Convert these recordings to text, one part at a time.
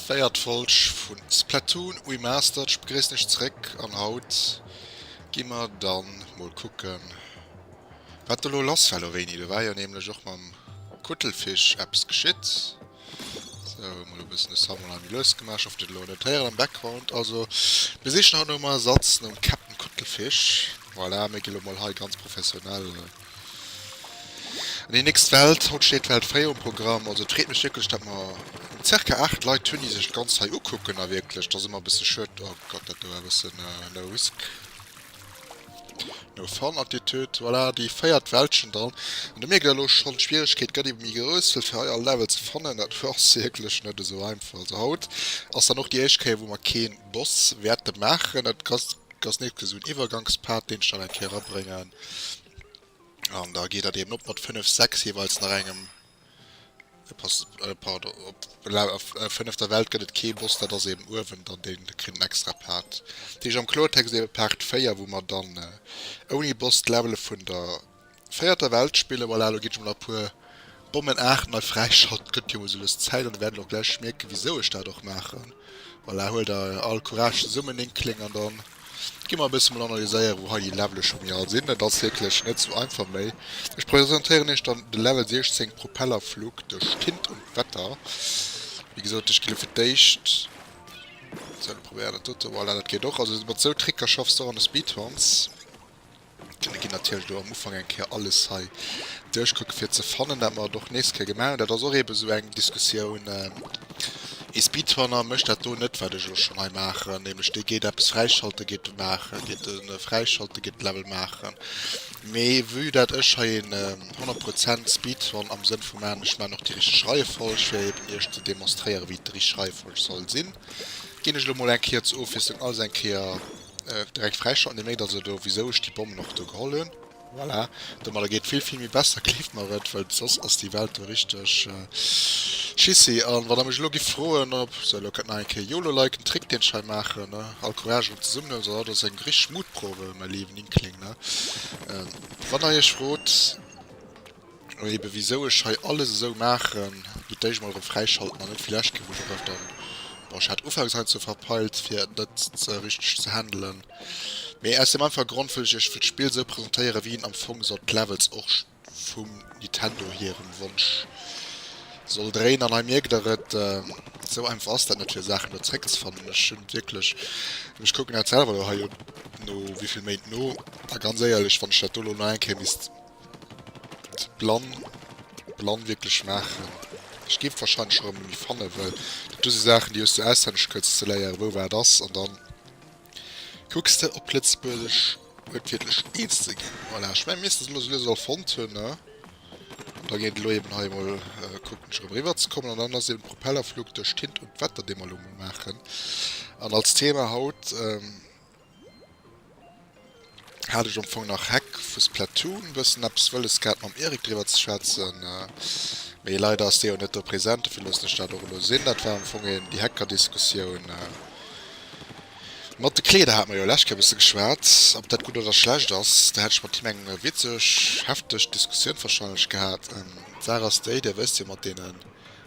Véiert Folg vun Splatoon Remastered. Ech begréissen iech zeréck an haut gi mer dann mol kucken wat do lo lass war lo wéini. Do war jo nämlech och mam Kuttelfisch eppes geschitt. Sou, mol e bëssen de Sound mol hei méi lues gemaach. Ech hoffen dir elo net héieren am Background. Also mir sichen haut nom Ersatz nom Captain Kuttelfisch. Voilà, mir gi lo mol hei ganz professionell. An déi nächst Welt, haut steet d'Welt 4 um Programm, also et freet mech wierklech dat mer zirka 8 Leit hunn déi sech d'ganzt hei ukucken a wierklech, dat ass ëmmer e bësse schued, oh Gott dat do war e bëssen no risk no fun Attitude, voilà déi véiert Weltchen dann an do mierkt der elo schonn d'Schwieregkeet gëtt ebe méi grouss, well fir hei all Level ze fannen dat ass wierklech net esou einfach. Also haut ass dann och déi éischt Kéier wou mer kee Boss wäerte maachen, dat ass nees esou en Iwwergangspart deen ech dann eng Kéier erabréngen. An da geet dat eben op mat 5, 6 jeeweils nach engem. Pardon, op der fënnefter Welt gëtt et kee Boss, dat ass eben uewen dann deen, dee kritt en extra Part. Dat heescht am Kloertext eben Part 4, wou mer dann ouni Boss d'Levele vun der véierter Welt spillen. Voilà, elo ginn ech mol nach e puer Bommen 8 nei fräischalten, gëtt jo mol sou lues Zäit an der wäert och gläich mierken wisou ech dat och maachen. Voilà, huelt der all Courage zesummen Inkling an dann gi mer e bësse mol analyséieren wou hei déi Levele scho méi al sinn. Et ass wierklech net sou einfach méi. Ech presentéieren iech dann de Level 16 Propellerflug duerch Tint und Wetter. Wéi gesot ech gi lo fir d'éischt sou, probéieren dat dote, voilà dat geet och. Also mat sou Tricker schaffs de och an de Speedruns. Mir ginn natierlech elo am Ufank eng Kéier alles hei duerchkucken, fir ze fannen, dat mer et och nees Kéier gemaach hunn. Dat ass och eebe sou eng Diskussioun. Ee Speedrunner mécht dat do net, wat ech elo schonn hei maachen, nämlech dee geet eppes fräischalten, geet e maachen, geet e fräischalten, geet d'Level maachen. Mee vue dat ech hei een 100 Prozent Speedrun am Sënn vu maachen, ech maachen och déi richteg Reiefolg, fir eeben iech ze demonstréieren, wéi d'richteg Reiefolg soll sinn, ginn ech elo mol eng Kéier zur Ofwiesslung alles eng Kéier Direkt fräischalten, dir mierkt also do wisou ech déi Bommen och do geholl hunn. Voilà, domadder geet vill vill méi besser, gleeft mer et, well soss ass déi Welt do richteg schissi. An wann der mech elo giff froen op, sou elo kënnt nach eng Kéier Yolo like, en Trick deen ech hei maachen, ne, all Courage erëm zesummen huelen, so dat ass eng richteg Mutprobe mein lieben Inkling, ne, wann der iech frot, Eben wisou ech hei alles esou maachen, wéi d'éischt mol erëm fräischalten an net villächt ginn, wou ech och öfter, bon ech hat ufanks heiansdo verpeilt fir et net ze richteg ze handelen, mee aus dem einfache Grond wëll ech iech wëll d'Spill esou presentéieren wéi een am Fong soll d'Levels och vum Nintendo hirem Wonsch soll dréinen an hei mierkt der et, esou einfach ass dat net fir Saachen do zréckzefannen. Ech hunn wierklech, ech kucken dat selwer elo hei un no wéivill Méint no a ganz éierlech wann ech dat do elo nach eng Kéier misst Blann, blann wierklech maachen. Ech géif wahrscheinlech erëm méi fannen, well dat do si Saachen, déi hues du auswenneg kuerz ze léieren, wou wat ass, an dann kucks de op Lëtzebuergesch wuertwiertlech eens ze ginn. Voilà, ech mengen, mir missten se elo souguer all fonnt hunn, ne? An da geet elo eben hei emol kucken ech erëm eriwwer ze kommen, an dann ass eben Propellerflug duerch Tint und Wetter, dee mer elo emol maachen. An als Thema haut. Hat ech am Fong nach Heck vu Splatoon bëssen eppes wëlles gehat mam Eric driwwer ze schwätzen, mee leider ass dee jo net do present, dofir loossen ech dat och elo sinn. Dat war am Fong een déi Hacker-Diskussioun. Mat de Kleeder hate mer jo lescht Kéier bësse geschwat, ob dat gutt oder schlecht ass. Da hätt ech mat him eng witzeg, hefteg Diskussioun warscheinlech gehat. D'Saach ass déi, Dir wësst jo mat deene,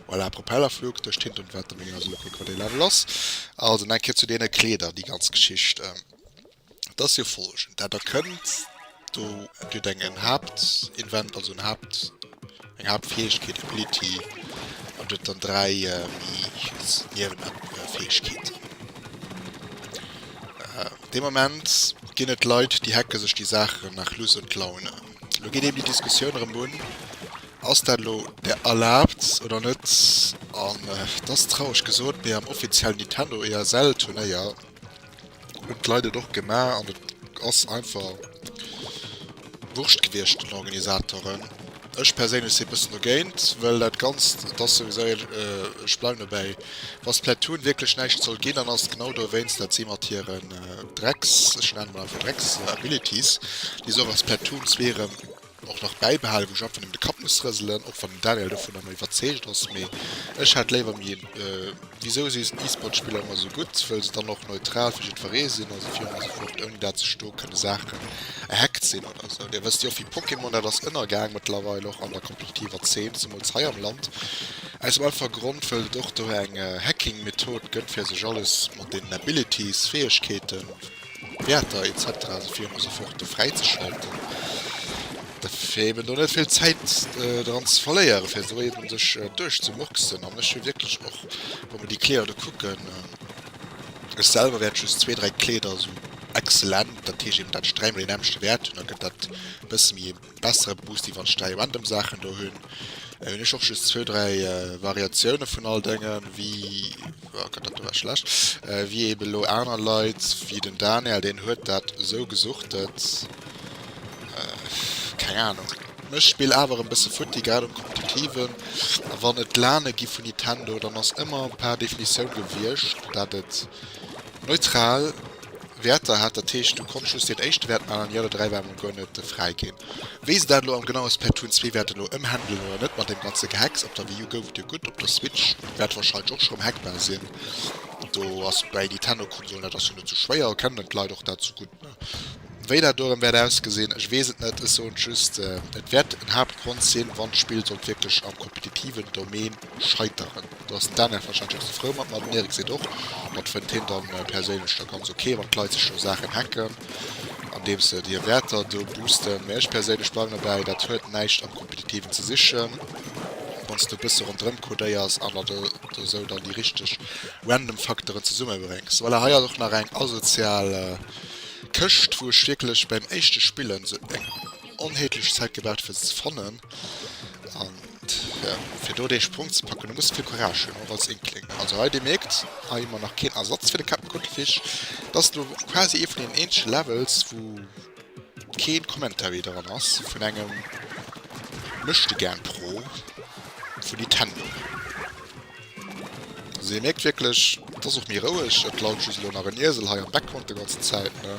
voilà, Propellerflug duerch d'Hint und Wetter, mir ginn also elo kucken, wat dee Level ass. Also, nach eng Kéier zu deene Kleeder, déi ganz Geschicht. Et ass jo folgend, dat der kënnt do, Dir hutt eng en Haaptinvent, also en Haapt, eng Haaptfäegkeet, Ability, an Dir hutt dann 3 méi Niewenfäegkeeten. Dee Moment ginn et Leit, déi hacke sech déi Saachen nach Lust und Laune. Elo geet eben déi Diskussioun erëm un, Ass dat elo der erlaabt oder net? An et ass traureg gesot, mee am offiziellen Nintendo ESL-Turnéier, Hunn d'Leit et och gemaach an et ass einfach Wurscht gewiescht den Organisatoren. Ech perséinlech si bëssen dogéint, well dat Ganzt, et ass souwisou, ech bleiwen dobäi, wa Splatoon wierklech näischt soll ginn, dann ass et genau dowéinst, dat si mat hiren Drecks, ech nennen emol einfach Drecks Abilities, déi se och a Splatoon 2 erëm. och nach bäibehalen, wou ech einfach nëmmen de Kapp muss rëselen, och wann den Daniel dovunner méi iwwerzeegt ass, mee ech hätt léiwer méi en, wisou si E-Sport-Spiller ëmmer esou gutt, wëll se dann och neutral fir jiddweree sinn, also virun a sou fort, ouni dat sech do kënne Saachen erhackt sinn oder esou. Dir wësst jo och wéi Pokémon, dat ass ënnergaang mëttlerweil och an der kompetitiver Zeen, zemools hei am Land, aus dem einfache Grond, wëll et och do eng Hacking-Method gëtt, fir sech alles mat deenen Abilities, Fäegkeeten, Wäerter etc esou virun a sou fort do fräizeschalten, fir eben do net vill Zäit dran ze verléieren, fir esou eben sech duerchzemurksen. An ech hu wierklech och, wa mer déi Kleeder do kucken, ech selwer wäert just zwee, dräi Kleeder esou excellent, dat heescht eben dat ech dräimol deen nämmlechte Wäert hunn, da gëtt dat e bësse méi e bessere Boost, wéi wann ech 3 random Saachen do hunn. Hunn ech och just zwou, 3 Variatioune vun all Déngen, wéi, oh Gott, dat do war schlecht, wéi eben elo aner Leit, wéi den Daniel, deen huet dat esou gesuchtet, keng Ahnung. Ech spill awer en bësse futti, grad um Kompetitiven, a wann et LANe gi vun Nintendo, dann ass ëmmer par Definitioun gewiescht, dat et neutral Wäerter hat, dat heescht du konns just deen éischte Wäert maachen an déi aner 3 waren mol guer net fräi ginn. Wéi se dat elo am genaue Splatoon 2 wäerten elo ëmhändelen oder net mat deem ganze Gehacks, op der Wii U gouf et jo gutt, op der Switch wäert warscheinlech och scho rëm hackbar sinn, do ass bäi Nintendo Konsolen, dat ass jo net sou schwéier, kennen d'Leit och dat sou gutt, ne? Wéi dat do erëm wäert ausgesinn, ech weess et net, ech soen just, et wäert en Haaptgrond sinn, wann d'Spill sollt wierklech am kompetitiven Domaine scheiteren. Do ass den Daniel wahrscheinlech och sou frou mat mer, den Eric seet och, dat fënnt hien dann perséinlech da ganz ok, wann d'Leit sech do Saachen hacken, andeems se hir Wäerter do boosten. Mee ech perséinlech bleiwen dobäi, dat huet näischt am Kompetitiven ze sichen, wann s du e bësse ronderëm codéiers an der do sou dann déi richteg random Facteuren zesummebréngs. Voilà, hei ass och nach eng asozial Këscht, wou ech wierklech beim éischte Spillen sou eng onheetlech Zäit gebraucht fir se ze fannen. An jo, fir do dee Sprong ze packen, do muss de vill Courage hunn, och als Inkling. Also hei, dir mierkt, hei hu mer nach keen Ersatz fir de Captain Cuttlefish. Dat ass elo quasi ee vun deenen eenzege Levels, wou keen Commentary dran ass vun engem Möchtegern-Pro vun Nintendo. Also dir mierkt wierklech, et ass och méi roueg. Et laut just elo nach en Iesel hei am Background de ganzen Zäit, ne,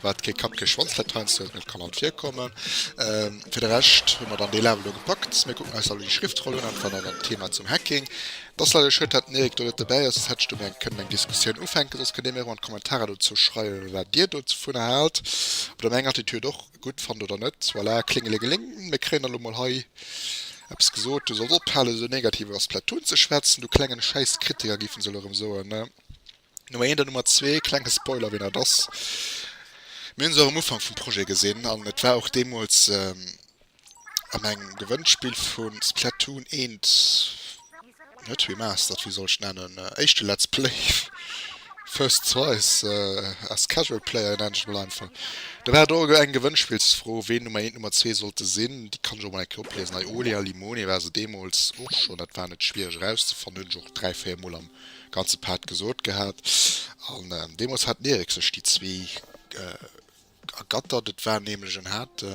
wat kee Kapp kee Schwanz vläit heiansdo huet, mee et kann alt virkommen. Fir de Rescht hu mer dann dee Level do gepackt. Mir kucken eis elo déi Schriftroll un, einfach nach dann d'Thema zum Hacking. Et ass leider schued, dat den Eric do net dobäi ass, soss hätt ech do méi eng kënnen eng Diskussioun ufänken. Soss kënnt dir mir och an d'Kommentarer dozou schreiwen, wat dir dovunner haalt, ob der meng Attitude och gutt fannt oder net. Voilà, klingelingeling, mir kréien elo mol hei eppes gesot, du solls ophalen esou negativ iwwer Splatoon ze schwätzen, du klengen Schäisskritiker, géifen se elo erëm soen, ne? Nummer eent an Nummer zwee, klenge Spoiler wien dat ass, mir hunn se och am Ufank vum Projet gesinn an et war och deemools an engem Gewënnspill vu Splatoon 1, Net Remastered, wéi soll ech nennen, éischte Let's Play, First Slice as Casual Player nennen ech et mol einfach. Do war et och eng Gewënnspillsfro, ween Nummer eent, Nummer zwee sollte sinn. Déi kann ech och mol eng Kéier opliesen hei. Olia Limone war se deemools och schonn, dat war net schwiereg erauszefannen, hunn ech och 3, 4 mol am ganze Part gesot gehat. An deemools hat den Eric sech déi zwee Ergattert. Et war nämlech en hat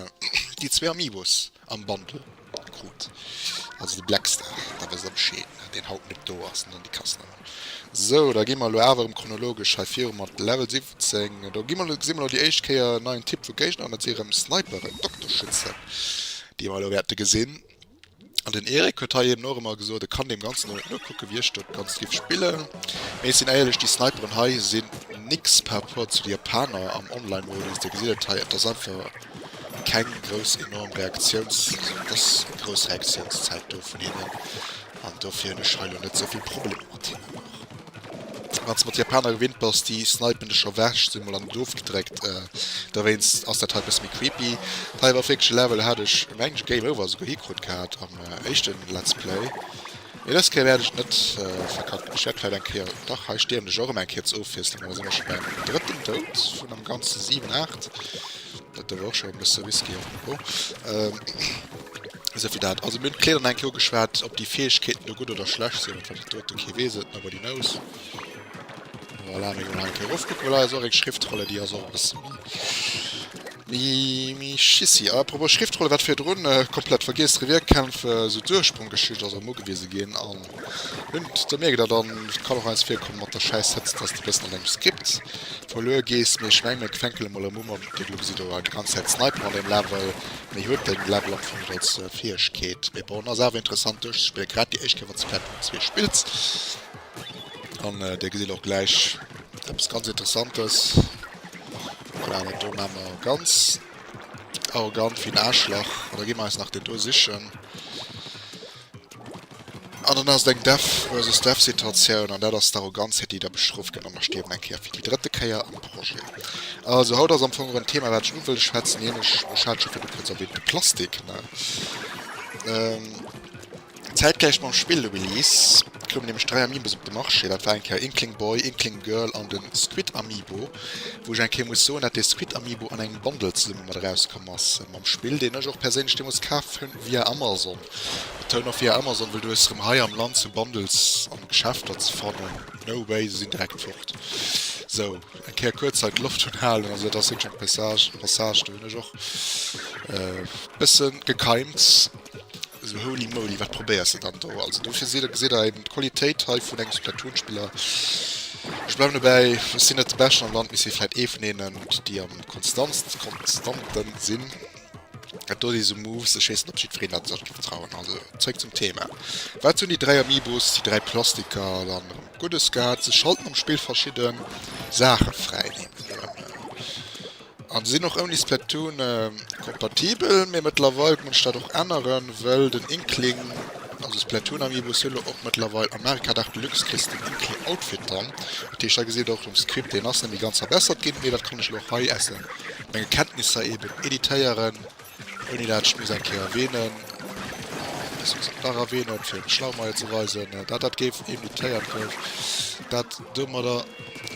déi zwee Amiibos am Bundle krut, also de Blackstar, da wësst der Bescheed, ne, deen haut net do ass, ne, déi Kassnummer. Sou, da gi mer elo awer erëm chronologesch hei viru mat Level 17. Do gi mer, gesi mer elo déi éischt Kéier en neien Typ vu Géigner an dat si erëm Sniperen, Dokterschützen, déi mer elo wäerte gesinn. An den Eric huet hei eben och ëmmer gesot, e kann deem Ganzen och net nokucken, wéi ech dat Ganzt géif spillen. Mee ech sinn éierlech, déi Sniperen hei sinn nix par rapport zu de Japaner am Online-Modus. Dir gesitt et hei, et ass einfach keng grouss enorm Reaktiouns-, also et ass eng grouss Reaktiounszäit do vun hinnen. An dofir hunn ech hei elo net esou vill Problemer mat hinnen och. Wann s de mat Japaner gewinnt bass, déi snipen dech scho wech, sinn mol an den Dof gedréckt. Dowéinst ass dat hei bësse méi creepy. Hei war och wierklech e Level, hat ech mengen ech Game Over esouguer hikrut gehat am éischten Let's Play. Mee dës Kéier wäert ech et net verkacken. Ech wäert vläit eng Kéier, dach hei stierwen ech och erëm eng Kéier zur Ofwiesslung, mä da si mer scho beim drëtten Doud vun am ganze 7, 8. Dat war och scho e bësse risky, apropos. Esouvill dat. Also mir hunn d'Kleeder nach eng Kéier ugeschwat, ob déi Fäegkeeten do gutt oder schlecht sinn, wat dat dote, kee weess et, nobody knows. Voilà, mir ginn nach eng Kéier erofkucken, well hei ass och eng Schriftrolle, déi ass och e bësse méi. Méi méi schissi. A propos Schriftrolle, wat virdrun komplett vergiess, d'Revierkämpf, esou d'Urspronggeschicht ass erëm ugewise ginn an hunn, do mierkt der dann, et kann och eins virkommen mat der schäiss Hëtzt, dass de bëssen an dengem Skript verluer gees. Mee ech meng mir fänken emol erëm u mat, dir elo gesitt do déi ganz Zäit Snipen an deem Level, mee huet den Level am Fong net als Fäegkeet. Mee bon, ass awer interessant duerchzespillen, grad déi éischt Kéier wann s de Splatoon 2 spills. An dir gesitt och gläich eppes ganz Interessantes. Voilà, dat do maache mer ganz arrogant wéi en Aarschlach. An da gi mer eis nach deen do sichen. An dann ass et eng Death versus Death Situatioun an dat ass d'Arroganz, déi da bestrooft gëtt a mer stierwen eng Kéier fir déi drëtte Kéier am Projet. Also haut ass am Fong och en Thema, wat ech u wëll schwätzen, nämlech, ech hat scho virdu kuerz erwähnt, de Plastik, ne? Zäitgläich mam Spill-Release koumen nämlech 3 Amiibos op de Marché. Dat war eng Kéier Inkling Boy, Inkling Girl an de Squid Amiibo, wou ech eng Kéier muss soen, dat dee Squid Amiibo an engem Bundle zesumme mat erauskomm ass mam Spill, deen ech och perséinlech deemools kaf hunn via Amazon. Betounen och via Amazon, well du hues erëm hei am Land sou Bundles an Geschäfter ze fannen, no way, se sinn direkt fort. Sou, eng Kéier kuerz hei d'Loft unhalen, also dat ass wierklech eng Passage, Passage, do hunn ech och e bësse gekeimt. Esou holy moly, wat probéiers de dann do? Also dofir seet gesitt der eben d'Qualitéit hei vun engem Splatoon-Spiller. Ech bleiwen dobäi, ech sinn net de Beschten am Land, mee si vläit ee vun deenen, déi am konstantst, konstanten sinn. Dat do si sou Moves, ech weess net, ob jiddwereen dat sech géif trauen. Also zréck zum Thema. Wat hunn déi 3 Amiibos, déi 3 Plastiker dann erëm Guddes gehat? Se schalten am Spill verschidde Saache fräi, nämlech erëm. An sinn och ouni Splatoon kompatibel, mee mëttlerweil muss ech dat och änneren, wëll den Inkling, also Splatoon Amiibos huet elo och mëttlerweil am Mario Kart 8 Deluxe kriss den Inkling Outfit dran. Dat heescht da gesitt der och um Script, deen ass net méi ganz verbessert ginn, mee dat kann ech elo och hei aus menge Kenntnisser eben editéieren. Ouni dat ech muss eng Kéier erwähnen, ech muss et dach erwähnen, fir dem Schlaumeier ze weisen, dat dat géif imitéiert gouf, dat domadder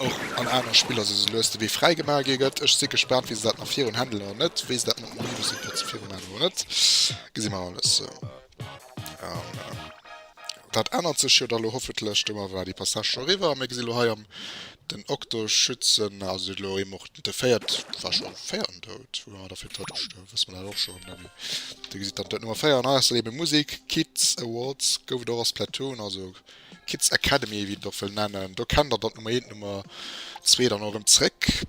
och an aner Spiller sou lues de Wee fräi gemaach gi gëtt. Ech si gespaant, wéi se dat nach virun handelen oder net, wéi se dat mat den Amiibo-Support ze viru maachen oder net, gesi mer alles. An dat ännert sech jo da lo hoffentlech. Domat war déi Passage scho eriwwer a mir gesi lo hei am den Octoschützen, also elo eben och de véiert, war scho véierten Doud, wou war da fir d'Doud gestuerwen, wësse mer dat och scho erëm net méi. Dir gesitt dann Doud Nummer 4 an hei ass dann eben Musik, Kids Awards gouf et och a Splatoon, also Kids Academy, wéi een et och wëll nennen. Do kennt der dann d'Nummer 1, d'Nummer 2 dann och erëm zréck.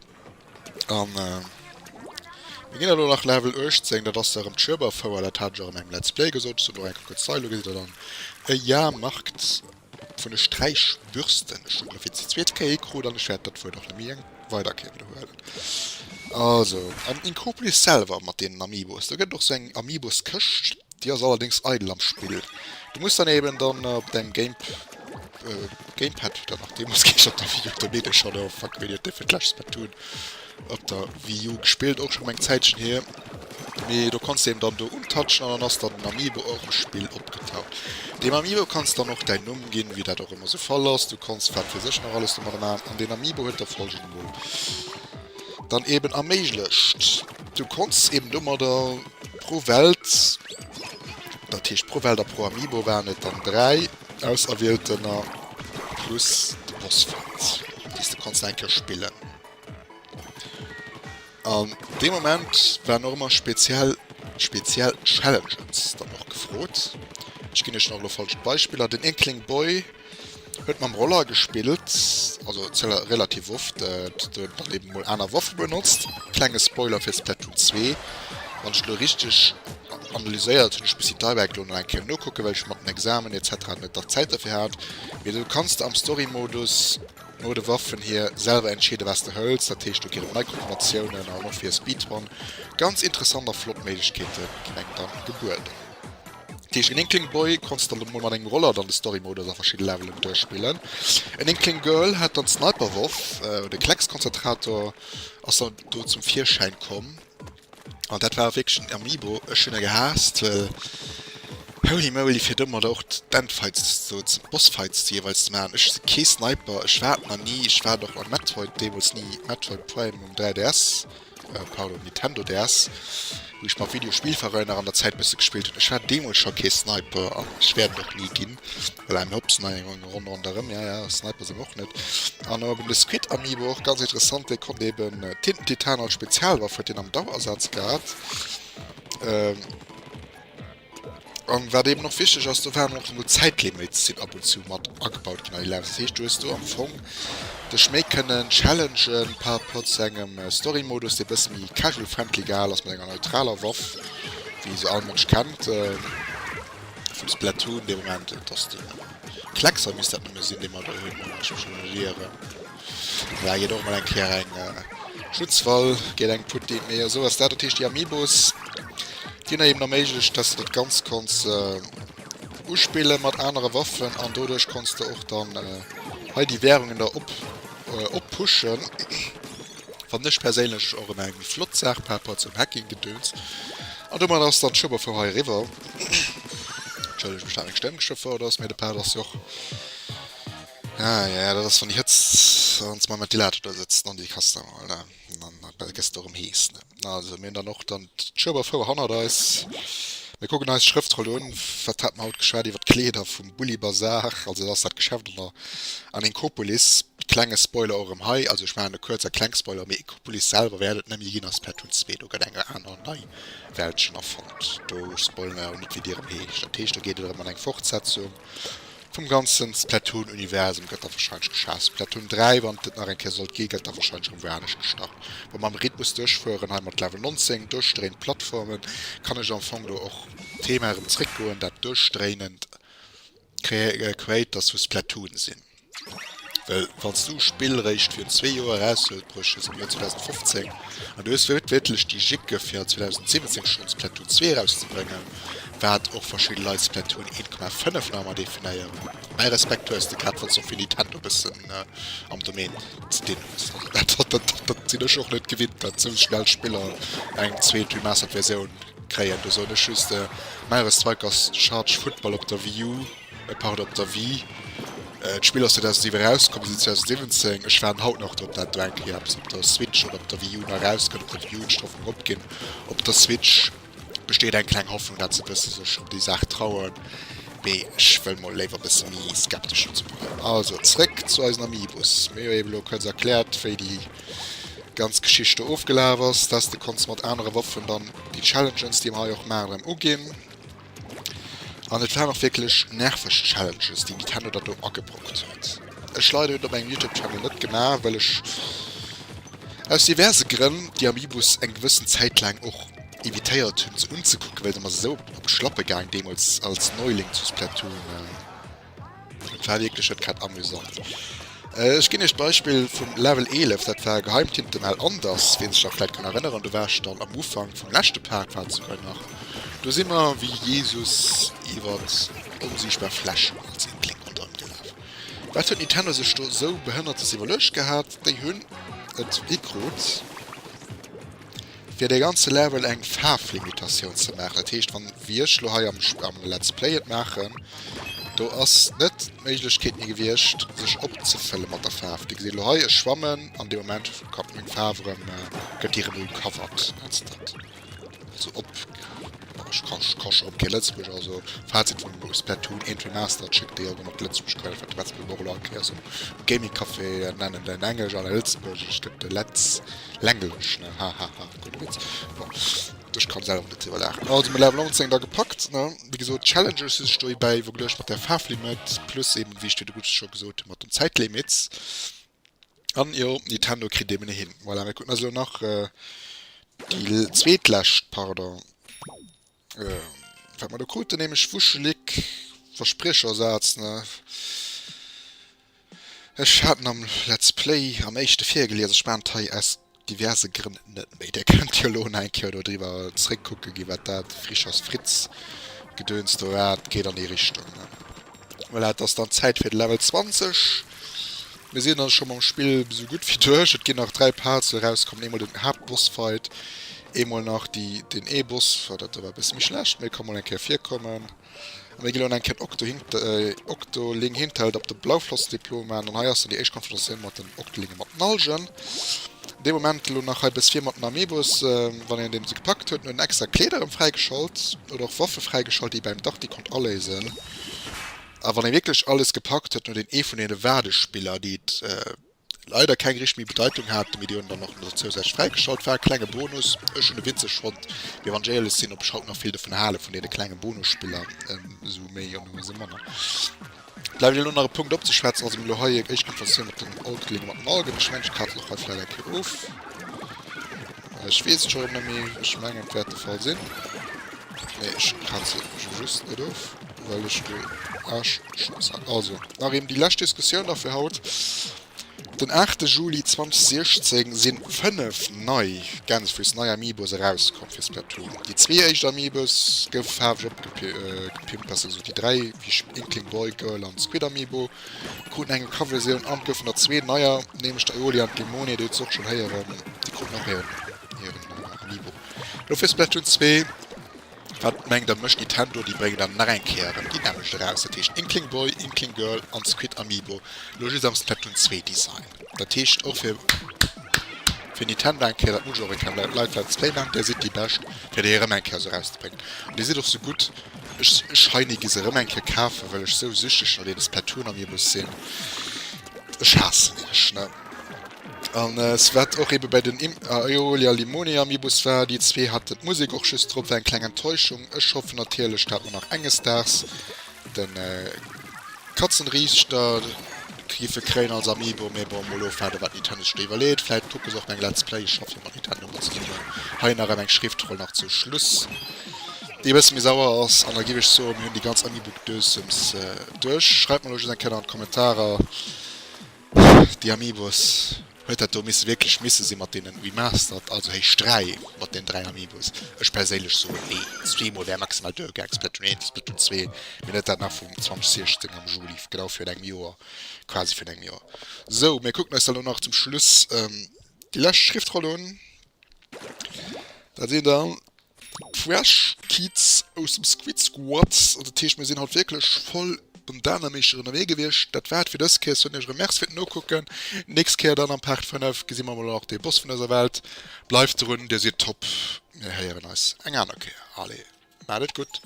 An mir ginn elo nach Level 18, dat ass da erëm d'Schueberfouer, dat hat ech och an engem Let's Play gesot. Ech soen och eng Kéier kuerz hei, elo gesitt der dann e Jahrmarkt vun de Sträichbürsten. Ech hunn elo fir déi zweet Kéier hikrut an ech wäert dat Wuert och net méi eng weider Kéier widderhuelen. Also, an Inkopolis selwer mat deenen Amiibos, do gëtt et och sou eng Amiibos-Këscht. Déi ass allerdéngs eidel am Spill. Du muss dann eben dann op dengem Game Gamepad dann nach deemools geheescht op der Wii U, do leet ech schonn, oh fuck, wéini huet dee fir d'lescht Splatoon op der Wii U gespillt, och schonn eng Zäitchen hier. Mee do konns de eben dann do untouchen an dann ass dann den Amiibo och am Spill opgetaucht. Deem Amiibo kanns dann och däin Numm ginn, wéi dat och ëmmer sou Fall ass. Du konns wat weess ech nach alles domadder maachen an deen Amiibo huet der folgend emol dann eben erméiglecht. Du konns eben domadder Pro Welt, dat heescht pro Welt a pro Amiibo waren et dann 3 Auserwieltener plus de Bossfight, déi s de konns eng Kéier spillen. An dee Moment waren och ëmmer speziell speziell Challenges dann och gefrot. Ech ginn iech nach elo folgend Beispiller, Den Inkling Boy Huet mam Roller gespillt, also relativ oft, huet dann eben mol aner Waffe benotzt. Klenge Spoiler fir Splatoon 2, wann ech elo richteg analyséiert hunn, ech muss déi Direct elo nach eng Kéier nokucken, well ech mat den Examen etc net dach Zäit derfir hat, mee do kanns de am Story-Modus no de Waffen hier selwer entscheeden, wat s de hëls. Dat heescht, do ginn et nei Kombinatiounen an och fir Speedrun ganz interessant a flott Méiglechkeete ginn engem dann gebueden. Dat heescht, en Inkling Boy konns dann emol mat engem Roller dann de Story-Modus a verschidde Levelen duerchspillen. En Inkling Girl hat dann d'Sniperwoff, de Kleckskonzentrator ass dann do zum Virschäin komm. An dat war wierklech en Amiibo, ech hunn e gehaasst, well holy moly, fir domadder och d'Endfights, so d'Bossfights jeeweils ze maachen. Ech si kee Sniper, ech war et nach ni, ech war et och am Metroid deemools ni, Metroid Prime um 3DS. pardon, Nintendo DS, wou ech mat Videospillveräiner an der Zäit bësse gespillt hunn. Ech war deemools scho kee Sniper an ech wäert et och ni ginn, well I'm Hopsen hei eng Ronn ronderëm, ja ja, Sniper si mer och net. An eben de Squid Amiibo, och ganz interessant, dee konnt eben Tintentitan als Spezialwaff, huet deen am Dauersaz gehat. An wat eben och wichteg ass, do waren och emol Zäitlimits sinn ab und zu mat agebaut ginn an déi Levels. Dat heescht, du hues do am Fong dech méi kënnen challengen par rapport zu engem Story-Modus, dee bësse méi casual-friendly gehal ass, mat enger neutraler Waff, wéi se all Mënsch kennt vum Splatoon dee Moment. Et ass de Kleckser misst dat nëmme sinn, dee mer do hunn, wann ech mech elo net ieren. Voilà, geet och mol eng Kéier eng Schutzwall geet eng Putti. Mee esou ass dat. Dat heescht, déi Amiibos, déi hunn der eben erméiglecht, dass de dat Ganzt konns uspille mat anere Waffen an doduerch konns de och dann hei déi Währungen da op oppushen. Fannen ech perséinlech och ëmmer eng méi flott Saach par rapport zum Hacking-Gedöns. An domat ass dann d'Schueberfouer hei eriwwer. Entschëllegt mech, dat meng Stëmm geschwë fort ass, mee de Part ass jo och. Ah ja, dat ass wann déi Hëtzt an s mam Ventilator do sëtzt an déi kanns de emol ne, dann gëss de erëm hees ne. Also mir hunn dann och dann d'Schueberfouer hannert eis. Mir kucken eis d'Schrëftroll un. Wat hat mer haut geschwat iwwer d'Kleeder vum Bulli Bazar, also dat ass dat Geschäft an der an Inkopolis. Klenge Spoiler och erëm hei, also ech maachen e kuerz a kleng Spoiler, mee Inkopolis selwer wäert et net méi ginn a Splatoon 2, do gëtt eng aner nei Weltchen erfonnt. Do spoilen mer awer net wéi déi erëm heescht. Dat heescht do geet et erëm an eng Fortsetzung. Vum ganzen Splatoon Universum gëtt da wahrscheinlech geschat. Splatoon 3, wann et et nach eng Kéier sollt gi, gëtt da wahrscheinlech erëm wou anescht gestart. Wa mer am Rhythmus duerchfueren, hei mat Level 19, duerchdréint Plattformen, kann ech am Fong do och Thema erëm zréckgoen, dat duerchdréinend Creators vu Splatoon sinn. Well wann s du e Spill réischt virun zwee Joer erausbruecht hues, am Joer 2015, an du hues wuertwiertlech déi Jicke fir 2017 schonn Splatoon 2 erauszebréngen, wat och verschidde Leit Splatoon 1,5 nach ëmmer definéieren. Mäi Respekt hues de, grad wann s de och fir Nintendo e bëssen am Domaine ze dinn hues. Also dat, dat, dat sinn ech och net gewinnt, datt esou schnell Spiller eng zweet Remastered Versioun kréien. Do soen ech just, Mario Strikers Charge Football op der Wii U. Pardon, op der Wii. D'Spill ass 2007 erauskomm, mir sinn 2017. Ech waarden haut nach drop, dat do eng Kéier eppes op der Switch oder op der Wii U nach erauskënnt. Op der Wii U hunn ech d'Hoffnung opginn. Op der Switch besteet eng kleng Hoffnung, dat se e bësse sech op déi Saach trauen. Mee ech wëll mol léiwer e bësse méi skeptesch dozou bleiwen. Also, zréck zu eisen Amiibos. Mir hu jo ebe lo kuerz erkläert, wéi déi ganz Geschicht do ofgelaf ass, dass de konns mat anere Waffen dann déi Challenges, déi mer hei och maachen, erëm uginn. An et waren och wierklech nerveg Challenges, déi Nintendo der do agebrockt huet. Ech leider hunn et op mengem Youtube Channel net gemaach, well ech aus diverse Grënn déi Amiibos eng gewëssen Zäit laang och evitéiert hunn se unzekucken, well se mer esou op d'Schlappe gaang deemools als Neuling zu Splatoon. Et war wierklech net grad amüsant. Ech ginn iech d'Beispill vum Level 11, dat war Geheimtinten Al Anders, wien sech nach vläit kann erënneren. Do war ech dann am Ufank vum leschte Part war et souguer nach. Do si mer wéi Jesus iwwert onsiichtbar Flächen als Inkling ronderëm gelaf. Wat huet Nintendo sech do esou Behënnertes iwwerluecht gehat? Déi hunn et hikrut, fir dee ganze Level eng Faarflimitatioun ze maachen. Dat heescht, wann, wéi ech lo hei am am Let's Play et maachen, do ass net d'Méiglechkeet méi gewiescht, sech opzefëlle mat der Faarf. Dir gesitt lo hei, ech schwammen, an deem Moment kommt meng Faarf erëm, gëtt déi erëm recovered, nennt se dat. Also op, bon, ech ka ech ka scho erëm kee Lëtzebuergesch, also Fazit vum Splatoon 1 Remastered, schéckt déi och ëmmer d'Lëtzebuergesch Quell, wat de Let's Play och elo all Kéiers um Gaming Café nennen, den Englesch an de Lëtzebuergesch gëtt de Letz. Lenglesch, ne? Hahaha, gudde Witz. Bon, ech kann selwer net driwwer laachen. Also, mir Level 19 da gepackt, ne? Wéi gesot, Challenges si sech dobäi iwwergeluecht mat der Faarflimit, plus eben, wéi ech virdu gutt scho gesot hunn, mat den Zäitlimits. An jo, Nintendo kritt eben hin. Voilà, mir kucken eis elo nach déi zweetlescht, pardon, wat mer do kruten, nämlech Wuschelik, Verspriechersaz, ne? Ech hat en am Let's Play am éischte virgelies, ech maan et hei aus diverse Grënn net méi. Dir kënnt jo elo nach eng Kéier do driwwer zréckkucke gi wat dat Frischers Fritz Gedöns do war. Et geet an déi Richtung, ne? Voilà, et ass dann Zäit fir de Level 20. Mir sinn dann scho mam Spill esou gutt wéi duerch. Et ginn nach 3 Parts déi erauskommen, eemol den Haaptbossfight, eemol nach déi den ee Boss, dat do war e bësse méi schlecht, mee ka mol eng Kéier virkommen. An mir gi lo eng Kéier den Octoling Hinterhalt op de Blauflossendiplom maachen. An hei ass dann déi éischt Konfrontatioun mat den Octolinge mat den Algen. Dee Moment elo nach hei bis vir mat den Amiibos, wann een deen se gepackt huet, huet en extra Kleeder erëm fräigeschalt oder och Waffe fräigeschalt, déi ee beim Darty konnt aléisen. A wann ee wierklech alles gepackt huet, huet een ee vun deene Waardespiller, déi et leider keng richteg méi Bedeitung haten, mee déi hunn dann och nach zousätzlech fräigeschalt. War e klenge Bonus. Ech hunn e witzeg fonnt, mee wann ech éierlech sinn, ob ech haut nach vill dovun hale vun deene klenge Bonusspiller, esou méi an esou manner. Bleift elo nach e Punkt opzeschwätzen, also mir elo hei éischt Konfrontatioun mat den Alglinge, mat den Algen. Ech mengen, ech krazen och hei vläicht eng Kéier of. Ech weess et scho erëm net méi. Ech mengen, et wäert de Fall sinn. Nee, ech kraze just net of, well ech do Aarschchance hat. Also, nach eben déi lescht Diskussioun da fir haut. Den 8 Juli 2016 sinn 5 nei Gänsefüss, nei Amiibos erauskomm fir Splatoon. Déi zwee éischt Amiibos goufe faarweg opgepimpt, besser gesot déi 3, wéi Inkling Boy, Girl an Squid Amiibo kruten eng Coverversioun an et goufen der zwee neier, nämlech d'Aioli an d'Limone, déi huet se och schonn héieren, déi kruten och hiren Amiibo. Elo fir Splatoon 2. Wat mengt der mécht Nintendo? Déi bréngen dann nach eng Kéier erëm déi nämmlecht eraus, dat heescht Inkling Boy, Inkling Girl an Squid Amiibo, elo just am Splatoon 2 Design. Dat heescht och fir fir Nintendo eng Kéier, dat muss ech och eng Kéier am Live Let's Play maachen, där sidd déi bescht fir déi erëm eng Kéier esou erauszebréngen. An dir sidd och sou gutt, ech ech heini gi se erëm eng Kéier kafen, well ech sou süchteg no deene Splatoon Amiibos sinn. Ech haassen iech, ne? An wat och ebe bei den Aioli a Limoni Amiibos war, déi zwee haten d'Musek och just drop, war eng kleng Enttäuschung. Ech hoffen natierlech dat mer nach enges Daags de Katzenriichter giffe kréien als Amiibo, mee bon, mol ofwaarde wat Nintendo sech do iwwerleet. Vläit kucke se och meng Let's Play, ech schaffe jo mat Nintendo ëmmer zesummen. Hei nach erëm eng Schriftroll nach zum Schluss, déi e bësse méi sauer ass. An da giff ech soen, mir hunn déi ganz Amiibo-Gedoessems duerch. Schreift mer elo just eng Kéier an d'Kommentarer. Déi Amiibos, huet dat do misse wierklech misse si mat deenen Remastered, also héich 3 mat den 3 Amiibos? Ech perséinlech soen nee, zweemol wär maximal duergaang, Splatoon 1, Splatoon 2, mee net dat nach vum 2016 am Juli, genau virun engem Joer, quasi virun engem Joer. Sou, mir kucken eis da lo nach zum Schluss déi lescht Schriftroll un, dat sinn dann Fresh Kids aus dem Squid Squad. Also dat heescht mir sinn haut wierklech voll Bandana-Meeschter ënnerwee gewiescht. Dat war et fir dës Kéier. Soen iech erëm Merci fir d'Nokucken. Nächst Kéier dann am Part 5 gesi mer mol nach de Boss vun dëser Welt. Bleift drun, dir sidd top. Mir héieren eis eng aner Kéier. Allez, maacht et gutt.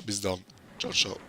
Bis dann. Ciao ciao.